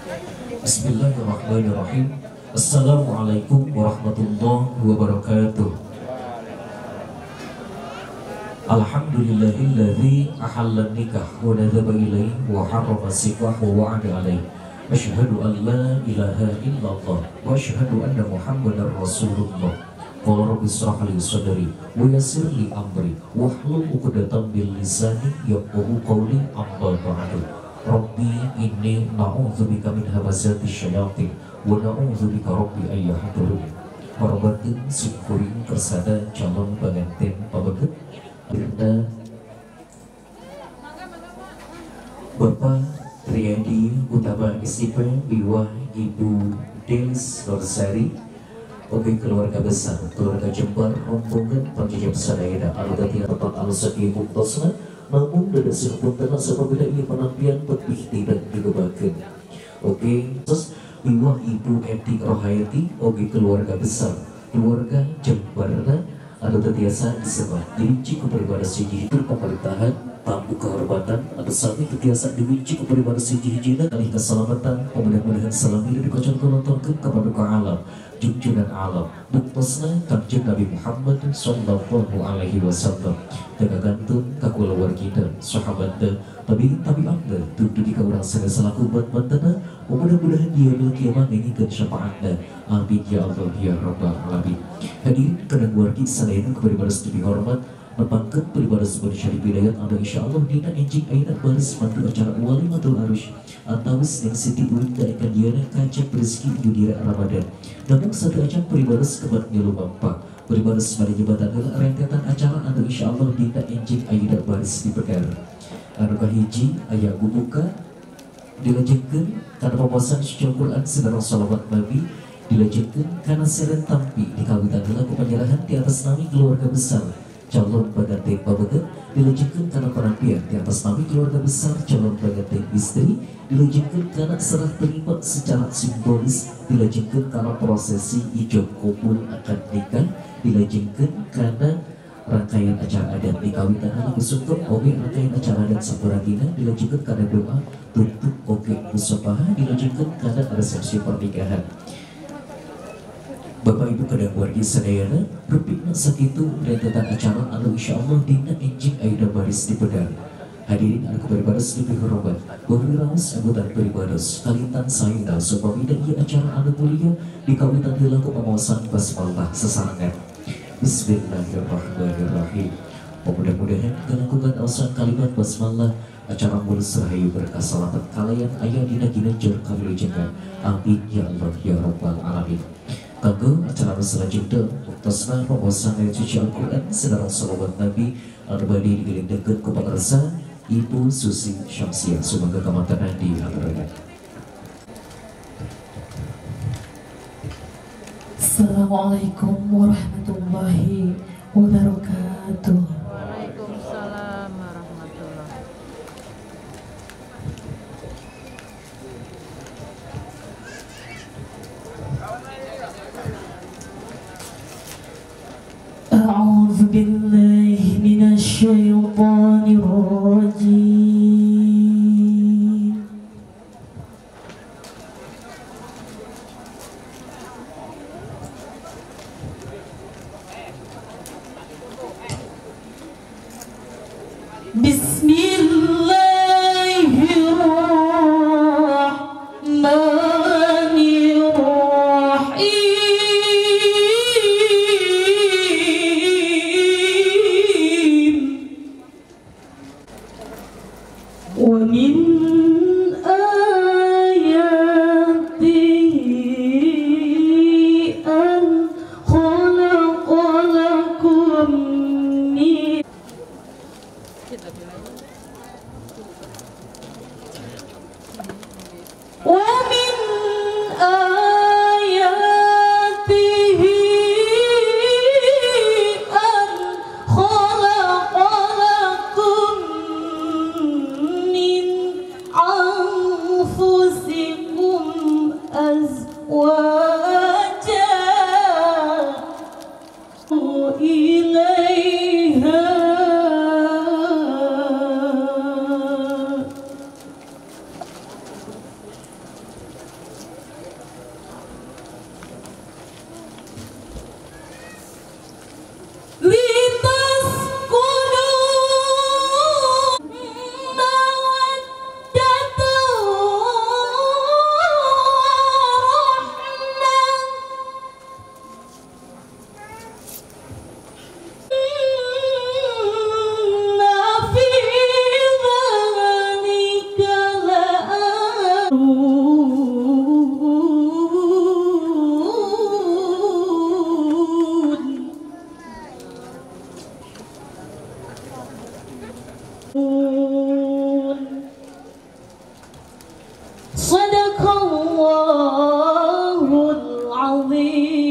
Bismillahirrahmanirrahim. Assalamualaikum warahmatullahi wabarakatuh. Alhamdulillahilladzi ahalla nikah wa nadhaba ilaihi wa harrama sikah wa wa'ada alaihi. Asyhadu an la ilaha illallah wa asyhadu anna Muhammadar Rasulullah. Qala rabbi israh li sadri wa yassir li amri wahlul 'uqdatam min lisani yafqahu qawli. Amma ba'du. Rabbi inni na'udzubika min hamazati syayatin wa na'udzubika rabbi ay yahdurun. Hormatin syukuring kersana calon pengantin pabeget Irna Bapak Riyadi Utama SIP Biwah Ibu Delis Norsari. Oke, keluarga besar, keluarga Jember, rombongan panjajab sadayana anu dadi tempat anu sakieu buktosna, namun dada punten sapabila ieu penampian petih tidak digebakeun. Oke, terus Biwah Ibu Eti Rohayati, oke keluarga besar, keluarga Jemberna anu tetiasa disebat dirinci ku pribadi siji pemerintahan tamu kehormatan atau sami tetiasa dirinci ku pribadi siji hijina alih keselamatan mudah-mudahan salami dikocok nontonkeun ka paduka alam junjungan alam buktosna Kanjeng Nabi Muhammad sallallahu alaihi wasallam teu kagantun ka kulawargina sahabatna tabiin tabi'atna dugi ka urang sadaya selaku umat-umatna mudah-mudahan dieumil kiamat ngengingkeun syafaatna. Amin ya Allah ya rabbal alamin. Hadirin kadang wargi sadayana kepada lebih hormat nepangkeun pribadi sebagai syarif hidayat anu insyaallah dina enjing ayeuna baris mantu acara walimatul arus atawis yang Siti Winda Eka Diana kacap rezeki Yudira Ramadan. Namun satu acara pribadi kebat ngilu mampa pribadi sebagai jembatan heula rentetan acara anu insyaallah dina enjing ayeuna baris dipedar. Anu kahiji aya bubuka dilajengkeun kana pamosan suci Al-Qur'an sareng shalawat Nabi dilajengkeun kana seren tampi dikawitan heula ku penyerahan di atas nami keluarga besar calon pengantin pabeget dilajengkeun kana penampian di atas nami keluarga besar calon pengantin istri dilajengkeun kana serah terima secara simbolis dilajengkeun kana prosesi ijab kabul akad nikah dilajengkeun kana rangkaian acara adat dikawitan heula kusungkem oge rangkaian acara adat sampuragina dilajengkeun kana doa tutup oge musafahah dilajengkeun kana resepsi pernikahan. Bapak Ibu kadang wargi sadayana rupina sakitu rentetan acara anu insyaallah dina enjing ayeuna baris dipedar. Hadirin anu kupribados dipihormat, bumi raos anggota pribados kalitan saena supamida ieu acara anu mulia dikawitan heula ku pamaosan basmalah sesarengan. Bismillahirrahmanirrahim. Mudah-mudahan kalakukan aosan kalimat basmalah acara mulus rahayu berkah salamet kalayan aya dina ginanjar kawilujengan. Amin ya Allah ya rabbal alamin. Kanggo acara selanjutnya buktosna pamaosan ayat suci Al-Qur'an sareng shalawat Nabi anu bade digelindengkeun ku pangersa Ibu Susi Syamsiah. Sumangga kamantenan diaturaken. Assalamualaikum warahmatullahi wabarakatuh. Waalaikumsalam warahmatullahi. أعوذ بالله من الشيطان الرجيم. بسم الله الرحمن الرحيم. ومن آياته أن خلق لكم من ومن آياته أن خلق لكم من أنفسكم أزواجا إليها صدق الله العظيم.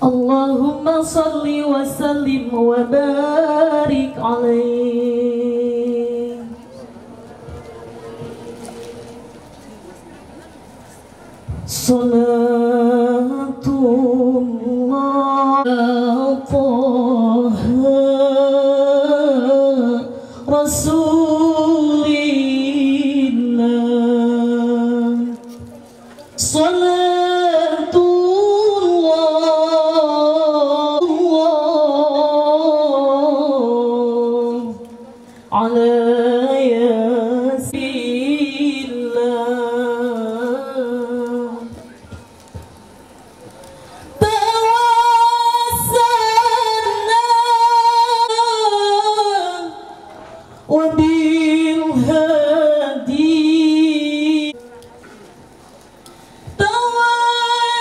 اللهم صل وسلم وبارك عليه. صلاة الله طه رسول الله، صلاة الله على ياسين الله. توسلنا وبالهادي، توسلنا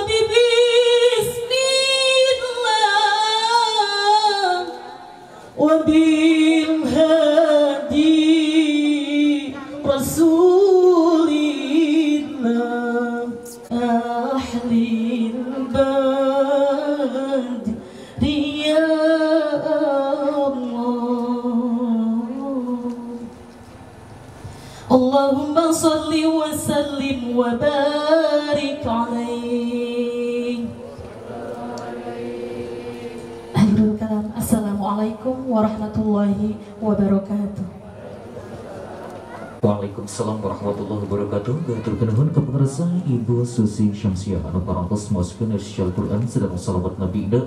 ببسم الله وبالهادي رسول الله. أحلي البدر يا الله. اللهم صل وسلم وبارك عليه. Akhirul kalam. Assalamualaikum warahmatullahi wabarakatuh. Waalaikumsalam warahmatullahi wabarakatuh. Gatur nuhun ka pemirsa Ibu Susi Syamsiah anu parantos maoskeun Al-Qur'an sedang salawat Nabi ida.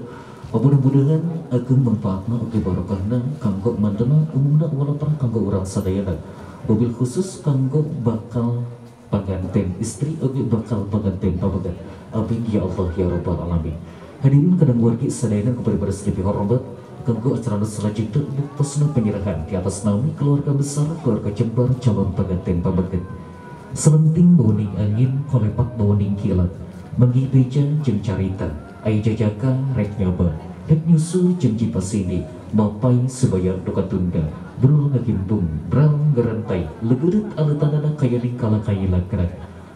Mudah-mudahan ageng manfaatna ugi barokahna kanggo mantena umumna walaupun kanggo urang sadayana. Mobil khusus kanggo bakal panganten istri ugi bakal panganten pamegat. Amin ya Allah ya rabbal alamin. Hadirin kadang wargi sadayana kepada para sedaya hormat kanggo acara selanjutnya buktosna penyerahan di atas nami keluarga besar keluarga Jembar calon pengantin pameget. Selenting bauning angin kolepak bauning kilat manggih beja jeung carita aya jajaka rek nyoba rek nyusul jeung cipasini mapai sebaya duka tunda brul ngagimbung brang gerantai legeureut aleutanana kayaning kalakay lakrak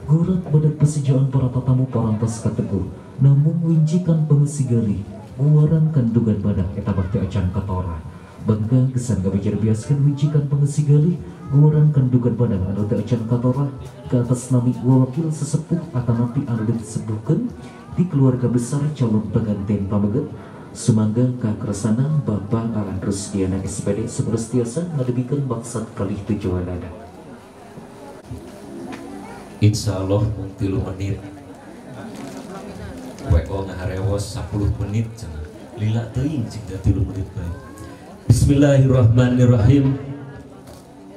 gurat badak pesejaan para tatamu parantos kateguh namung winjikan pengesi galih guaran kandungan badak eta mah teu acan katora. Bangga gesan gabejer biaskeun winjikan pengesi galih guaran kandungan badak anu teu acan katora ke atas nami wakil sesepuh atanapi anu disepuhkeun di keluarga besar calon pengantin pameget. Sumangga kakresana Bapak Alan Rusdiana SPD sepertiasa ngadegikeun maksad kalih tujuanana. Insyaallah mung 3 menit. WO ngaharewos 10 menit cenah. Lila teuing cing 3 menit bae. Bismillahirrahmanirrahim.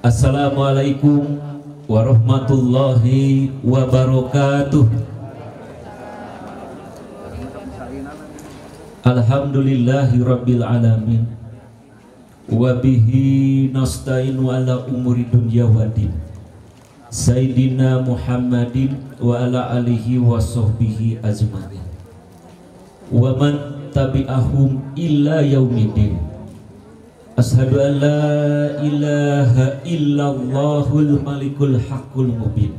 Assalamualaikum warahmatullahi wabarakatuh. Alhamdulillahi rabbil alamin. Wa bihi nasta'inu ala umuri dunya waddin. Sayyidina Muhammadin wa ala alihi wa sahbihi ajma'in. Wa man tabi'ahum illa yaumiddin. Ashhadu an la ilaha illallahul malikul haqqul mubin.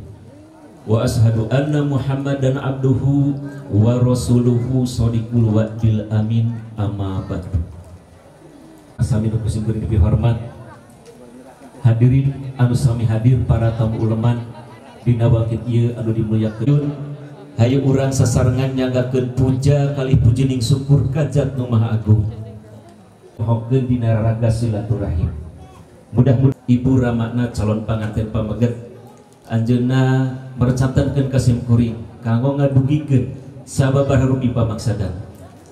Wa ashhadu anna Muhammadan abduhu wa rasuluhu shadiqul wa'dil amin amma ba'du. Sami nu kusim kuring dipihormat hadirin anu sami hadir para tamu uleman dina wangkit ieu anu dimuliakeun. Hayu urang sasarengan nyanggakeun puja kalih pujining syukur ka Zat Nu Maha Agung. Pohokeun dina raga silaturahim. Mudah-mudahan ibu ramakna calon panganten pameget anjeunna mercantenkeun ka sim kuring kanggo ngadugikeun sababaraha rupi pamaksadan.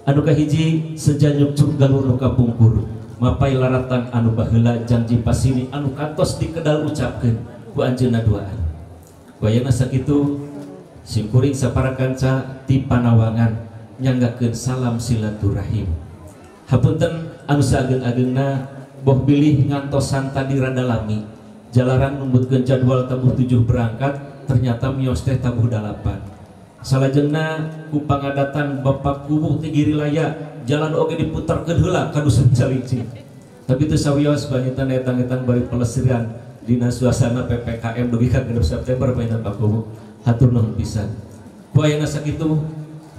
Anu kahiji sejanyuk cuk galur nu kapungkur mapai laratan anu baheula janji pasini anu kantos dikedal ucapkeun ku anjeunna duaan. Wayana sakitu sim kuring sapara kanca ti Panawangan nyanggakeun salam silaturahim. Hapunten anu saageng-agengna boh bilih ngantosan tadi rada lami jalaran numbutkeun jadwal tabuh 7 berangkat ternyata mios teh tabuh 8. Salajengna ku pangadatan Bapak Kubu ti Girilaya jalan oge diputarkeun heula ka Dusun Calincing. Tapi teu sawios panginten etang-etang bari pelesiran dina suasana PPKM dugi ka 6 September panginten Pak Kubu. Hatur nuhun pisan. Ku ayeuna sakitu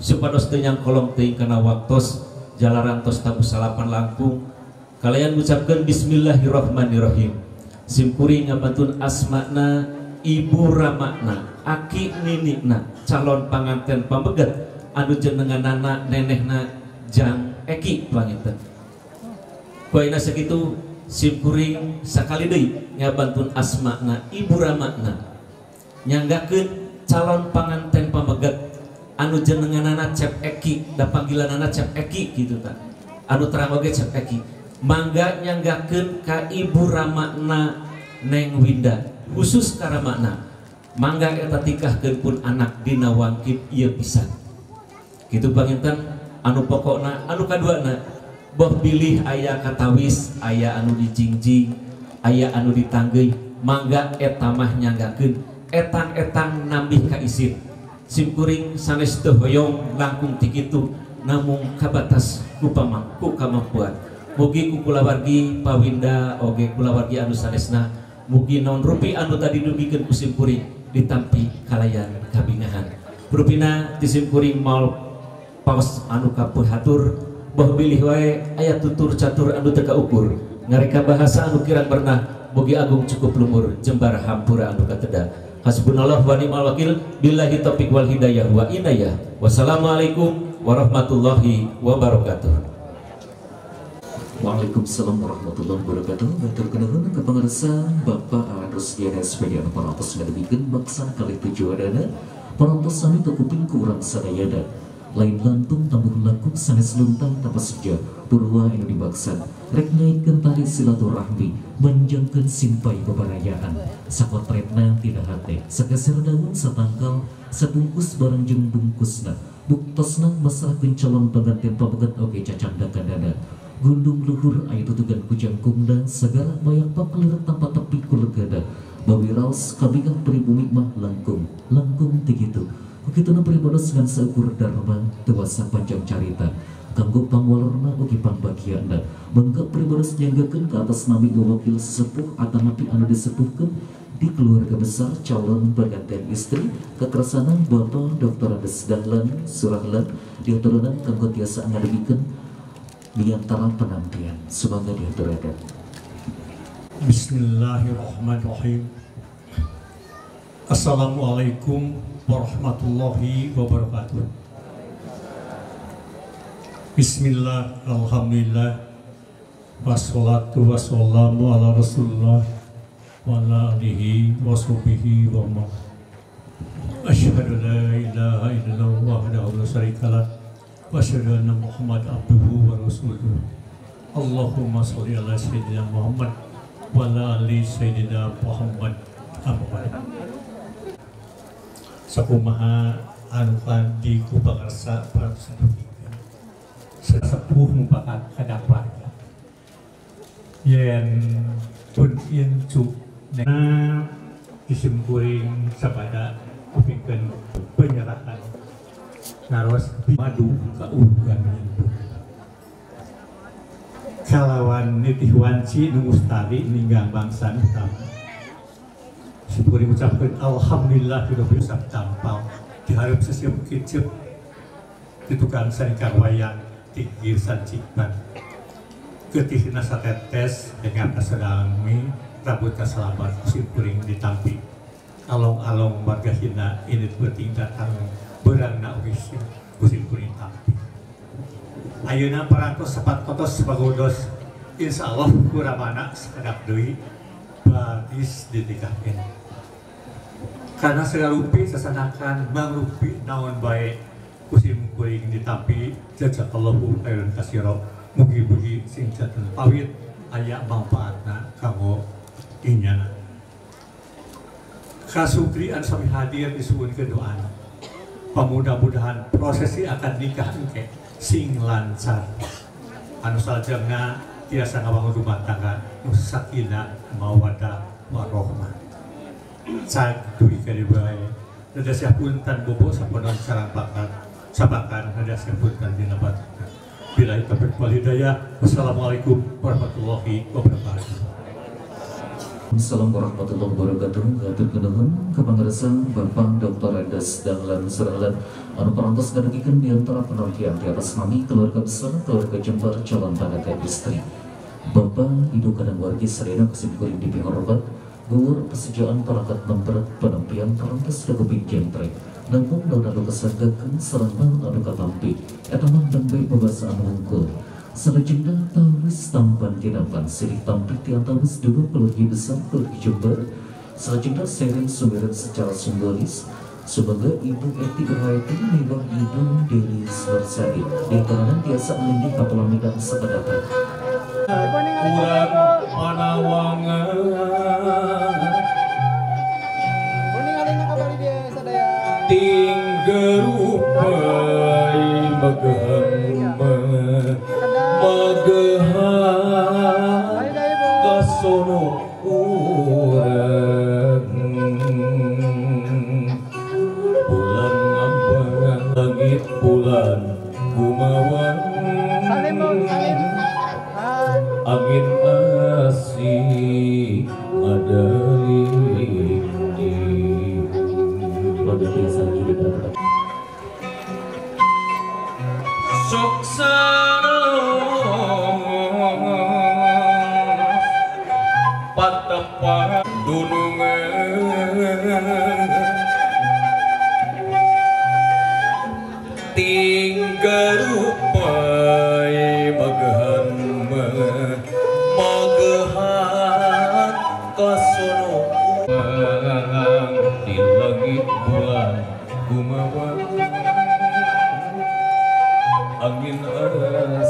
supados teu nyangkolong teuing kana waktos jalaran tos tabuh 8 langkung kalian ngucapkeun bismillahirrahmanirrahim. Simkuring ngabantun asmana ibu ramakna aki ninikna calon panganten pameget anu jenenganana nenehna jang eki panginten. Ku ayeuna sakitu simkuring sakali deui ngabantun asmana ibu ramakna nyanggakeun calon panganten pameget anu jenenganana Cep Eki da panggilanana Cep Eki kitu ta anu terang oge Cep Eki mangga nyanggakeun ka ibu ramakna Neng Winda khusus ka ramakna mangga eta tikahkeun pun anak dina wangkit ieu pisan kitu panginten anu pokokna. Anu kaduana boh bilih aya katawis aya anu dijingjing aya anu ditanggeuy mangga eta mah nyanggakeun etang-etang nambih ka isin. Simkuring sanes teu hoyong langkung ti kitu namung kabatas ku kamampuan. Mugi ku kulawargi pawinda oge kulawargi anu sanesna mugi naon rupi anu tadi dugikeun ku simkuring ditampi kalayan kabingahan. Rupina ti simkuring maol paos anu kapuhatur boh bilih wae aya tutur catur anu teu kaukur ngareka bahasa anu kirang pernah mugi agung cukup lumur jembar hampura anu kateda. Hasbunallah wa ni'mal wakil billahi taufik wal hidayah wa inayah. Wassalamualaikum warahmatullahi wabarakatuh. Waalaikumsalam warahmatullahi wabarakatuh. Matur nuhun ka pangarsa Bapak Aan Rusdiana SPD anu parantos ngadugikeun baksan kalih tujuanana parantos sami kakuping ku urang sadayana. Lain lantung tambuh langkung sanes luntang tanpa seja purwa anu dibaksan rek ngaitkeun tali silaturahmi manjangkeun simpai babarayaan sakotretna tina hate sakeser daun satangkal sabungkus bareng jeung bungkusna buktosna masrahkeun calon panganten pameget oge cacandakan dana gundung luhur aya tutugan ku jangkungna sagala bayak pakelir tanpa tepi ku legana bawiraos kabingah pribumi mah langkung langkung ti kitu. Kukituna pribados ngan saukur dharma tewasa panjang carita kanggo pangwalerna ugi pangbagianna mangga pribados nyanggakeun ka atas nami wakil sesepuh atanapi anu disepuhkeun di keluarga besar calon pengantin istri kekersanan Bapak Dr. Andes Dahlan Surahlan diaturanan kanggo tiasa ngadugikeun diantara penampian semoga diaturakan. Bismillahirrahmanirrahim. Assalamualaikum warahmatullahi wabarakatuh. Bismillah, alhamdulillah, wassalatu wassalamu ala rasulullah wa ala alihi wa sahbihi wa man. Asyhadu la ilaha illallah wahdahu la syarikalah wa asyhadu anna Muhammad abduhu wa rasuluh. Allahumma sholli ala sayyidina Muhammad wa ala ali sayyidina Muhammad. Amma sakumaha anu di ku pangarsa parantos sesepuh mupakat kana keluarga yen pun incu na disimkuring sabada kupingkeun penyerahan naros madu ka urugan kalawan nitih wanci nu mustari ninggang bangsa utama. Syukur ucapkan alhamdulillah hidup usap tampal diharap sesiap kecil di tukang sanikar wayang tinggi sancipan getihna satetes dengan kasedami rambut kaselamat simkuring ditampi along-along warga hina ini penting datang berangna oge simkuring tampi ayeuna parantos sepat kotos sebagodos insyaallah kuramana sakedap deui baris ditikahkeun. Karena segala rupi sesanakan mangrupi naon bae kusim kuring ditampi jazakallahu khairan katsira mugi-mugi sing janten pawit aya manfaatna kanggo inyana. Kasukri anu sami hadir disuwunkeun doana. Pamudah-mudahan prosesi akad nikah engke sing lancar. Anu salajengna tiasa ngabangun rumah tangga nu sakinah mawaddah warahmah. Cag dugi ka dieu bae. Rada sia punten bobo saponon sareng pakan sabakan rada sia punten dina batin. Billahi taufiq wal hidayah. Wassalamualaikum warahmatullahi wabarakatuh. Assalamualaikum warahmatullahi wabarakatuh. Hatur nuhun kapangarsa Bapak Dr. Andes Dahlan Suralan anu parantos ngadugikeun di antara penampian di atas nami keluarga besar keluarga Jember calon panganten istri. Bapak Ibu kadang wargi sadayana kasim kuring dipihormat gugur pesejaan perangkat memberat penampian parantos dakuping jentre. Namun naon anu kasanggakeun sareng naon anu katampi eta mah nembe babasaan wungkul. Salajengna tawis tampan tinampan sirih tampi ti antawis dua keluarga besar keluarga Jember. Salajengna sering sumiran secara simbolis sebagai Ibu Eti Rohaiti miwah Ibu Dewi Swarsari di antaranya tiasa melindih kapalamidan sekedatan. Urang panawangan tinggerupai megehan megehan kasono urang bulan ngambang langit bulan gumawang angin asih ngadalinding. Sok patepang dunungan tinggarupai megehan megehan kasono di langit bulan gumawang angin asih